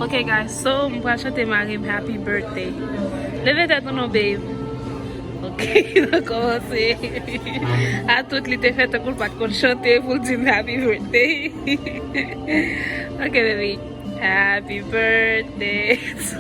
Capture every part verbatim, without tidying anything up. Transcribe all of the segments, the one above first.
Ok, guys, so m pral chante mari m happy birthday. Leve tèt ou non, babe. Ok, nou kòmanse. A tout, li te fè tankou l pa t konn chante pou l di m happy birthday. Ok, baby. Happy birthday to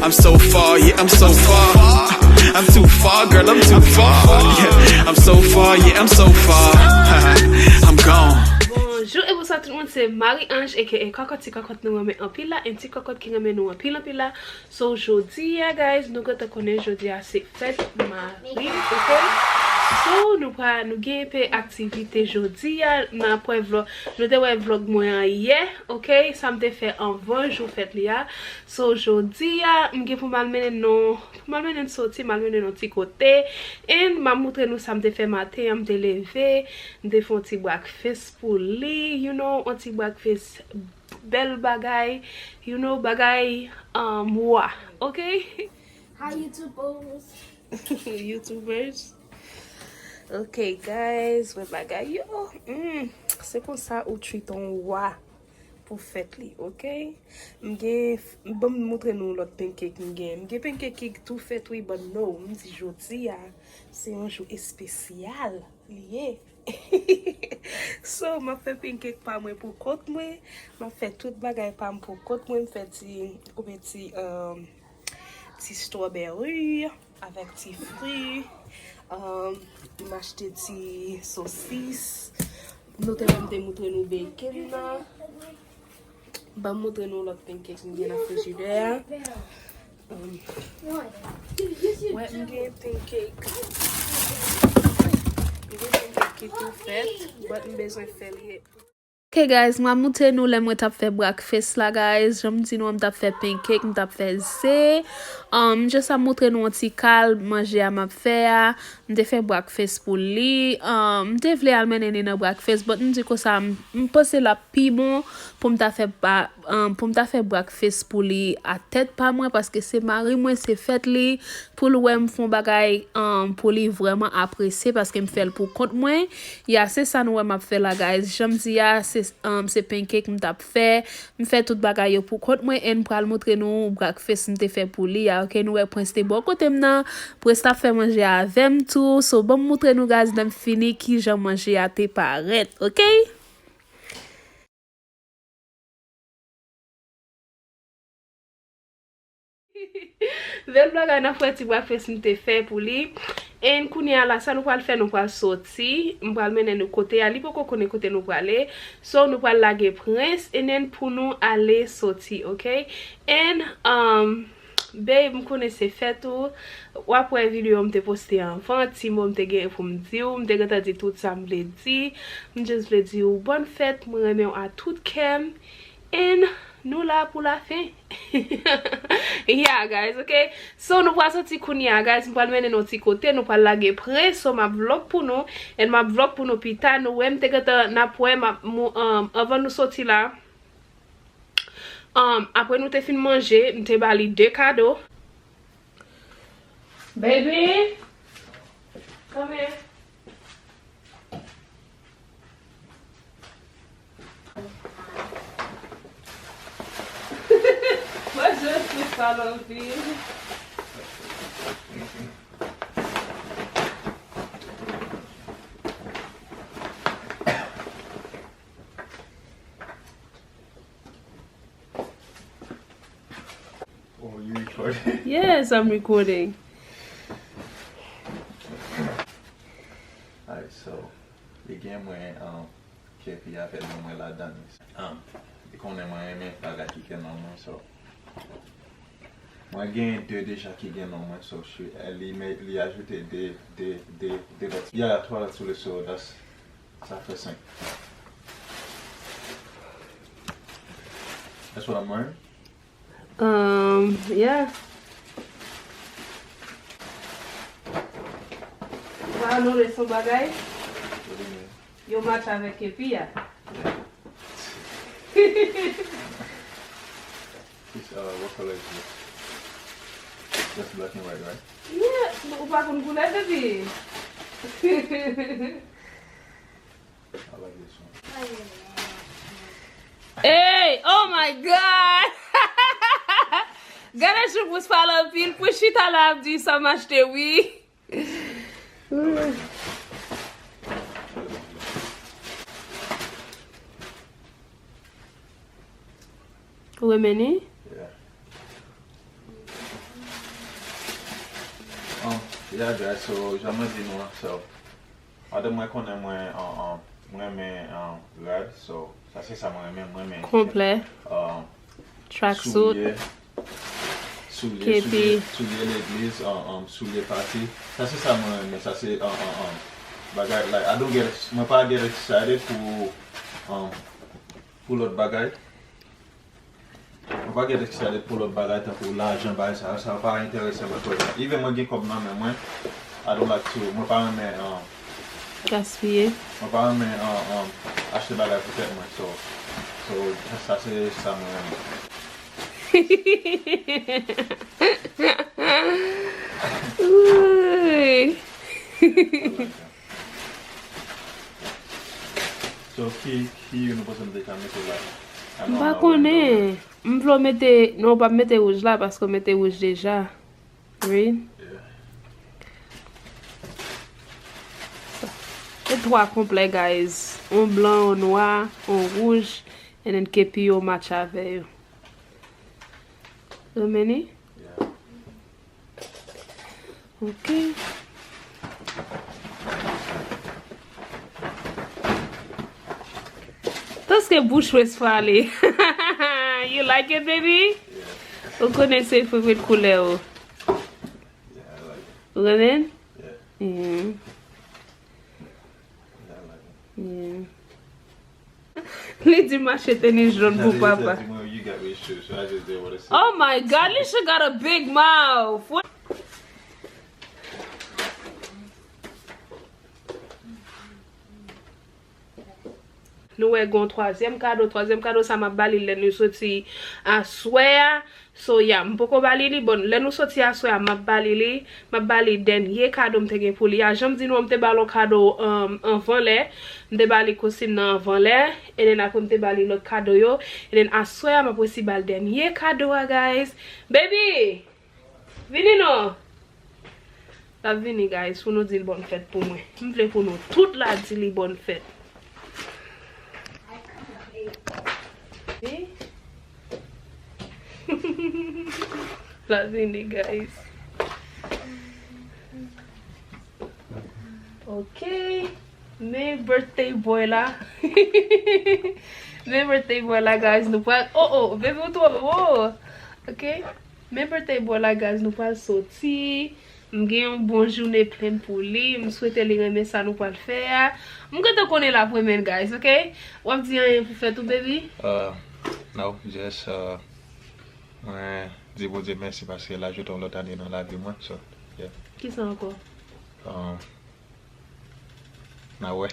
I'm so far, yeah, I'm so far. I'm too far, girl, I'm too far. Yeah, I'm so far, yeah, I'm so far. I'm gone. Bonjou e bonswa tout moun, se Marie Ange aka Kòkòt, ti kòkòt nou renmen anpil la, and ti kòkòt ki renmen nou anpil anpil la. So, jodi a, guys, nou gentan konnen jodi a se fèt mari, ok? So, nou pa, nou gen enpe aktivite jodi a, n ap wè vlòg, nou te wè vlòg mwen an yè, ok? Sa m te fè anvan jou fèt li a. So, jodi a, m gen pou m al mennen nou, pou m al mennen n soti, m al mennen n yon ti kote. And m ap moutre nou sa m te fè maten an, m te leve, m te fè yon ti breakfast pou li, you know, yon ti breakfast bèl bagay, you know, bagay, um, wa, ok? Hi, YouTubers. YouTubers. Ok, guys, wè bagay yo. Mm, se konsa ou treat yon wa pou fèt li, ok? M gen, ban m moutre nou lòt pancake m gen. M gen pancake ki tou fèt, wi, but no, m di jodi a, se yon jou espesyal li ye. So, m ap fè pancake pa mwen pou kont mwen. M ap fè tout bagay pa m pou kont mwen. M fè ti, koupe ti, um, ti strawberry avèk ti fri. Um, m achte ti sosis. Nou te wè m te moutre nou bacon nan. Ban m moutre nou lòt pancake m gen nan frijidè a. Um, wè, m gen pancake. M gen pancake ki tou fèt, but m bezwen fè l ye. Ok, guys, m ap moutre nou lè mwen t ap fè breakfast la, guys. Jan m di nou an, m t ap fè pancake, m t ap fè ze. Um, m just ap moutre nou yon ti kal manje a m ap fè a. M te fè breakfast pou li. Um, m te vle al mennen li nan breakfast, but m di konsa, m, m panse l ap pi bon pou m ta fè pa, um, pou m ta fè breakfast pou li a tèt pa mwen, paske se mari mwen, se fèt li, pou l wè m fè yon bagay, um, pou li vrèman apresye, paske m fè l pou kont mwen. Ya, se sa nou wè m ap fè la, guys. Jan m di a, se, um, se pancake m t ap fè. M fè tout bagay yo pou kont mwen, and m pral moutre nou breakfast m te fè pou li a, ok? Nou wè Prince te bò kote m nan. Prince t ap fè manje avè m tou. So, ban m moutre nou, guys, lè m fini, kijan manje a te parèt, ok? Bèl bagay, n ap fè ti breakfast m te fè pou li. And kounye a la, sa nou pral fè, nou pral soti. M pral mennen nou kote a. Li poko konnen kote nou prale. So, nou pral lage Prince, and then pou nou ale soti, ok? And, um, babe, m konnen se fèt ou. W ap wè videyo m te poste anvan, ti mo m te gen pou m di w. M te gentan di tout sa m vle di. M just vle di w bòn fèt, mwen renmen w a tout kè m. And nou la pou lafen. Yeah, guys, ok? So, nou pral soti kounye a, guys. M pral mennen nou ti kote, nou pral lage Prince. So, m ap vlog pou nou. And m ap vlog pou nou pita. Nou wè, m te gentan, n ap wè, m ap, mou-, um, anvan nou soti la. Um, apre nou te fin manje, m te ba li de kado. Baby, come here. Mwen just fi sa love you. Oh, you recording? Yes, I'm recording. Alright, so, li gen mwen, um, kepi avèk non mwen ladan li. Um, li konnen mwen renmen bagay ki gen non mwen, so. Mwen gen de deja ki gen non mwen, so, li, li ajoute de, de, de, de lòt. Yeah, twa lòt sou li, so, that's, sa fè senk. That's what I'm wearing? Um, yeah. Ou pa anole son bagay? What do you mean? Yo match avèk kepi a. Yeah. It's, uh, what color is this? Just black and white, right? Yeah, ou pa konn koulè, baby. I like this one. Hey, oh my God! Gade Joumous pale anpil pou chita la ap di sa m achte wi. Ou renmen li? Yeah. Um, yeah, guys, so, jan mwen di nou an, so, madanm mwen konnen mwen, um, um, mwen renmen, um, rad, so, sa se sa mwen renmen, mwen renmen. Konplè. Um, tracksuit. Soulye, soulye, kepi. Soulye, soulye legliz, um, um, soulye pati. Sa se sa mwen renmen, sa se, um, um, um, bagay, like, I don't get ex-, mwen pa get excited pou, um, pou lòt bagay. Mwen pa get excited pou lòt bagay tankou lajan, bagay sa, sa pa enterese mwen prezan. Even mwen gen kòb nan men mwen, I don't like to, mwen pa renmen, um, gaspiye. Mwen pa renmen, um, um, achte bagay pou tèt mwen. So, so, sa se sa mwen renmen. Ooh. So, ki, ki youn ou panse m te ka mete la? M pa konnen. M vle w mete, non, w p ap mete wouj la, paske w mete wouj deja. Read. Yeah. Se twa konplè, guys. On blan, on nwa, on wouj, and then kepi yo match avè yo. Renmen li? Yeah. Ok. Paske bouch Wes pale. You like it, baby? Yeah. Ou konnen se favorite koulè ou. Yeah, I like it. Ou renmen? Yeah. Mm. Yeah, I like it. Yeah. Li di m achte tenis jòn pou papa. Oh my God, Lisha got a big mouth. What? Nou wè gon twazyèm kado, twazyèm kado sa m ap ba li lè nou soti aswè a. So, yeah, m poko ba li li. Bon, lè nou soti aswè a, m ap ba li li. M ap ba li dènye kado m te gen pou li a. Jan m di nou an, m te ba l yon kado, um, anvan lè. M te ba li kostim nan anvan lè. And then apre m te ba li lòt kado yo. And then aswè a, m ap resi ba l dènye kado a, guys. Baby! Vini non! L ap vini, guys, pou nou di l bòn fèt pou mwen. M vle pou nou tout la di li bòn fèt. Wi. L ap vini, guys. Ok. Men birthday boy la. Men birthday boy la, guys. Nou pral, oh, oh, baby, ou twò wo. Ok. Men birthday boy la, guys, nou pral soti. M gen yon bon jounen plen pou li. M swete li renmen sa nou pral fè a. M gentan konnen l ap renmen l, guys, ok? W ap di anyen pou fèt ou, baby? Uh, no, just, uh, mwen di Bondye mèsi paske l ajoute yon lòt ane nan lavi mwen. So, yeah. Kisa ankò? Um, N a wè.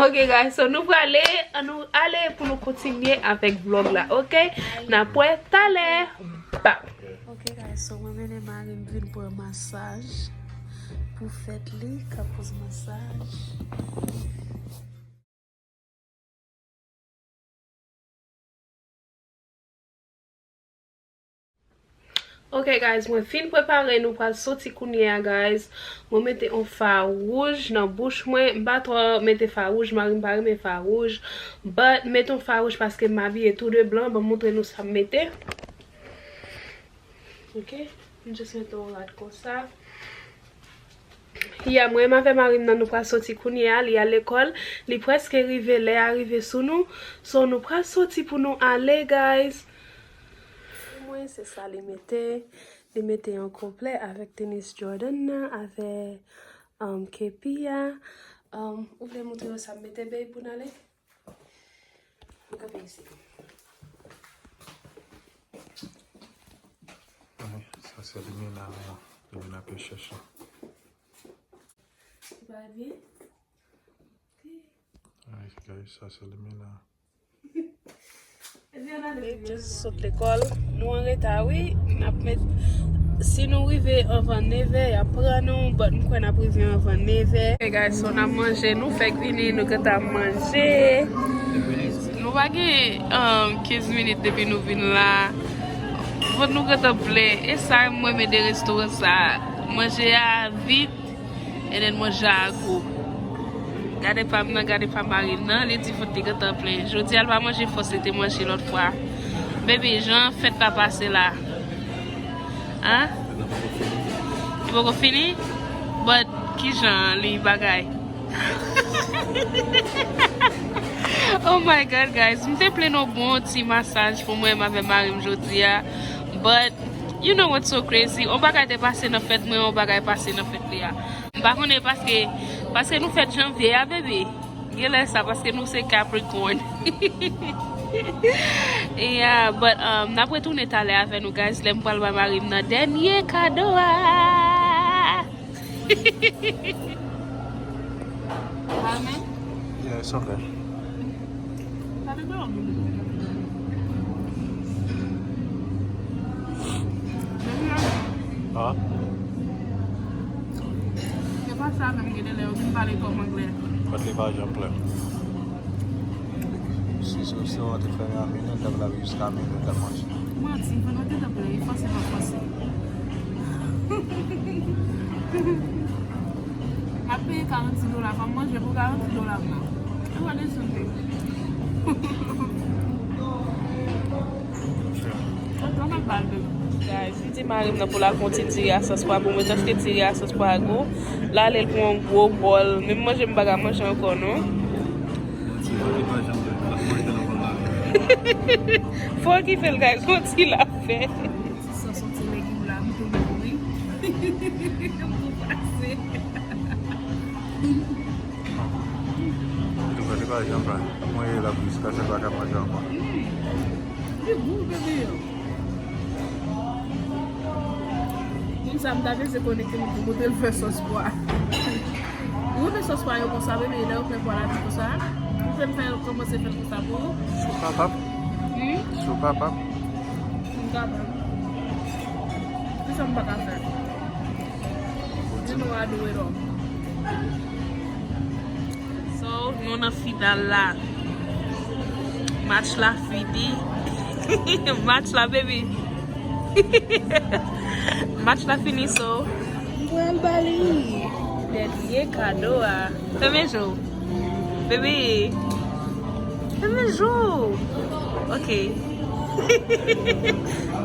Ok, guys, so nou prale, an nou ale pou nou kontinye avèk vlòg la, ok? N ap wè talè. Bye. Ok, guys, so mwen mennen mari m vin pran masaj pou fèt li, ka poze masaj. Ok, guys, mwen fin prepare, nou pral soti kounye a, guys. Mwen mete yon fa wouj nan bouch mwen. M pa twò mete fa wouj, mari m pa renmen fa wouj. But, mete yon fa wouj paske m abiye tou de blan. Ban m montre nou sa m mete. Ok, m just mete yon rad konsa. Ya, mwen menm avè mari m nan, nou pral soti kounye a, li al lekòl, li prèske rive, lè a rive sou nou. So, nou pral soti pou nou ale, guys. Mwen, se sa li mete. Li mete yon konplè avèk tenis Jordan nan, avè, um, kepi a. Um, ou vle montre yo sa m mete, babe, pou n ale? Mwen kanpe isi. Sa se limena, limena ap chèche. Ou pa byen? Ok. Alright, guys, sa se limena. Ebyen, n ale. Sot lekòl. Nou anreta, wi. N ap met, si nou rive anvan nevè, y ap pran nou, but m kwè n ap rive anvan nevè. Hey guys, so n ap manje, nou fèk vini, nou gentan ap manje. Nou Pa gen, um, kenz minit depi nou vin la. Vant nou gentan plen. E sa m renmen de restoran sa. Manje a vit, and then manje a gou. Gade pa m nan, gade pa mari m nan. Li di vant li gentan plen. Jodi a l pa manje fòs li te manje lòt fwa. Baby, jan fèt la pase la. Hein? Li poko fini? But kijan li bagay? Oh my God, guys, m te plen yon bon ti masaj pou mwen avè mari m jodi a. But you know what's so crazy? Yon bagay te pase nan fèt mwen, yon bagay pase nan fèt li a. M pa konnen paske, paske nou fèt janvye a, baby. Genlè sa paske nou se Capricorn. Yeah, but, um, n ap retounen talè avè nou, guys, lè m pral bay mari m nan dènye kado a. Amen. Yeah, it's okay. Sa te bon. Huh? Se pa sa menm, gen de lè yo vin pale kòm anglè. But li pa janm klè. Si, si, si w te fè ramen, l t ap lave jiska men, l t ap manje. Manti, fò nou te tanpri, li fòse pa fòse. M ap peye karannsis dola, fò m manje pou karannsis dola m nan. E pa desann li. Guys, li di mari m nan pou l al pran ti diri a sòs pwa pou mwen, paske diri a sòs pwa gou. L ale l pran yon gwo bòl. Menm manje m pa ka manje ankò, non. Fò w kite l, guys, yon ti l ap fè. Ti sòs yon ti legim la, m tou mouri. M tou pase. Li pa janm pran. Mwen, la bouch kase pa ka manje ankò. Li gou, bebe. Moun sa m ta bezwen konnen ki moun ki montre l fè sòs pwa. Ou renmen sòs pwa yo konsa, bebe, lè yo fè pwa la pi konsa, ou vle m fè kòmanse fè l konsa pou ou? Si w kapab. Hmm? Si w kapab. M kapab. Kisa m pa ka fè? You know I do it all. So, nou nan final la. Match la fini. Match la, baby. Match la fini, so. M pral ba li dènye kado a. Fèmen je w. Baby. Fèmen je w. Ok.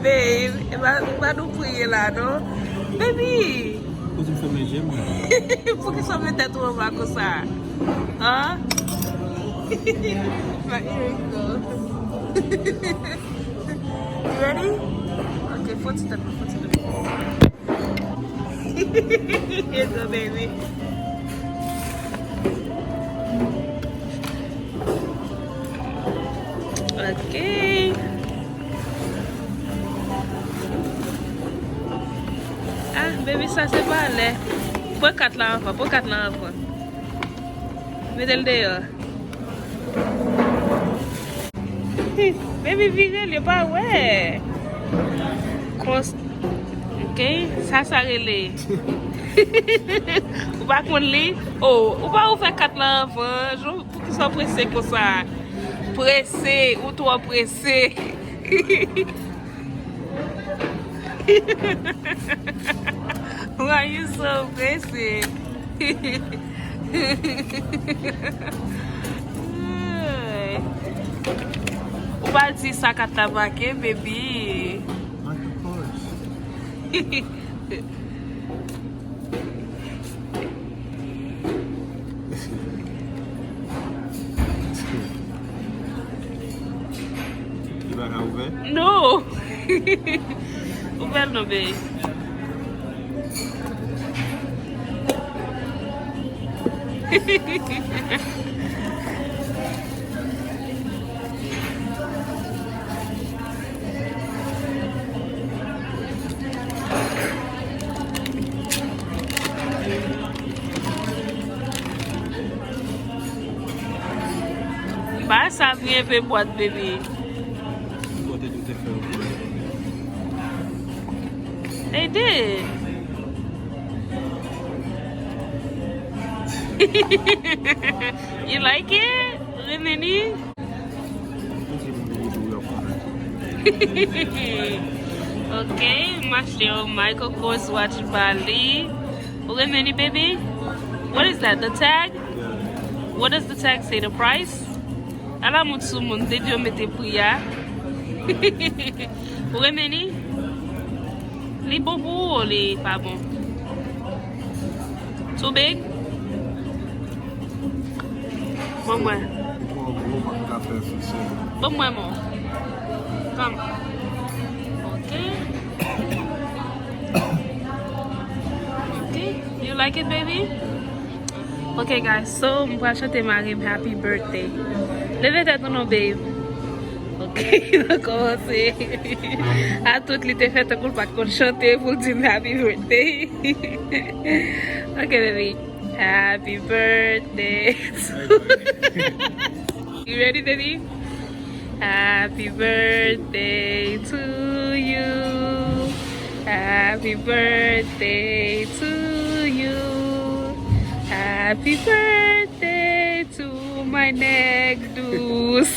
Babe, e pa, pa nou priye la, non. Baby. Kote m fèmen je m? Poukisa w met tèt ou anba konsa? Hein? But here we go. You ready? Ok, fon ti tèt mwen, fon ti tèt mwen. Here you go, baby. Ok. Ah, baby, sa se pa lè. Pran kat la anvan, pran kat la anvan. Mete l deyò. Baby, vire l, yo pa wè. Kons-, ok, sa, sa rele. Ou pa konn li? Oh, ou pa ouvè kat la anvan. Poukisa w prese konsa? Prese, ou twò prese. Why you so prese? Ou pa di sa kat la make, baby. Mark the course. Li pa ka ouvè? No! Ouvè l non, babe. Ba sa byen pe bwat, baby. They did. You like it? Renmen li? Ok, m achte yon Michael Kors watch ba li. Ou renmen li, baby? What is that? The tag? What does the tag say? The price? Ala moun sou moun, te di yo mete pri a. Ou renmen li? Li bon pou ou, li pa bon? Too big? Bon, mwen. Li twò gwo, m ap ka fè fikse. Bon, mwen, bon. Come. Ok. Ok. You like it, baby? Ok, guys, so m pral chante mari m happy birthday. Leve tèt ou non, babe. Ok, nou kòmanse. A tout, li te fè tankou l pa t konn chante pou l di m happy birthday. Ok, baby. Happy birthday to you. You ready, baby? Happy birthday to you. Happy birthday to you. Happy birthday to my neck dous.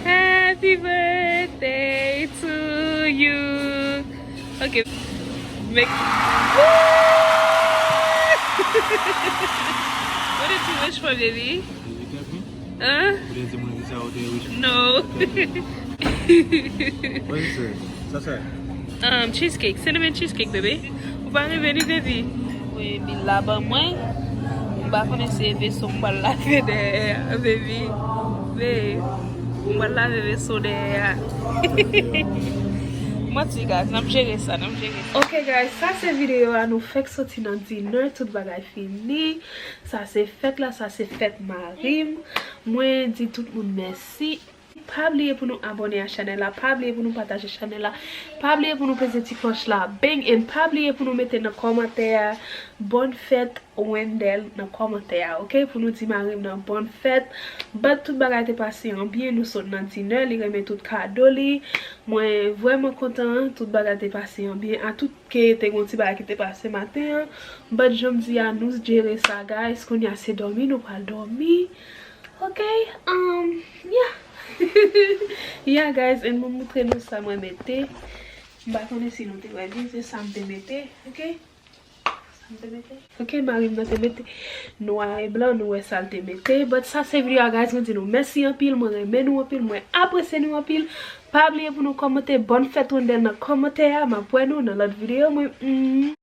Happy birthday to you. Ok. Make... What did you wish for, baby? Hein? No. What is this? Sa sa? Um, cheesecake, cinnamon cheesecake, baby. Ou pa renmen li, baby? Wi, bil la ban mwen. M pa konnen se veso m pral lave dèyè a, baby. Babe, m pral lave veso dèyè a. Manti, guys, n ap jere sa, n ap jere sa. Ok, guys, sa se videyo a, nou fèk soti nan dinner, tout bagay fini. Sa se fèt la, sa se fèt mari m. Mwen di tout moun mèsi. Pa bliye pou nou abòne a chanèl la, pa bliye pou nou pataje chanèl la, pa bliye pou nou peze ti klòch la, bang, and pa bliye pou nou mete nan kòmantè a, bòn fèt Wendell nan kòmantè a, ok? Pou nou di mari m nan bòn fèt, but tout bagay te pase an byen, nou sot nan dinner, li renmen tout kado li, mwen vrèman kontan, tout bagay te pase an byen, a tout ke te gon ti bagay ki te pase maten an, but jan m di a, nou jere sa, guys, kounye a se dòmi, nou pral dòmi. Ok, um, yeah. Yeah, guys, and mwen moutre nou sa mwen mete. M pa konnen si nou te wè li, se sa m te mete, ok? Sa m te mete. Ok, mari m nan te mete nwa e blan, nou wè sa l te mete. But sa se videyo a, guys, mwen di nou mèsi anpil, mwen renmen nou anpil, mwen apresye nou anpil. Pa bliye pou nou kòmante, bòn fèt Wendell nan kòmantè a, m ap wè nou nan lòt videyo mwen. Mm.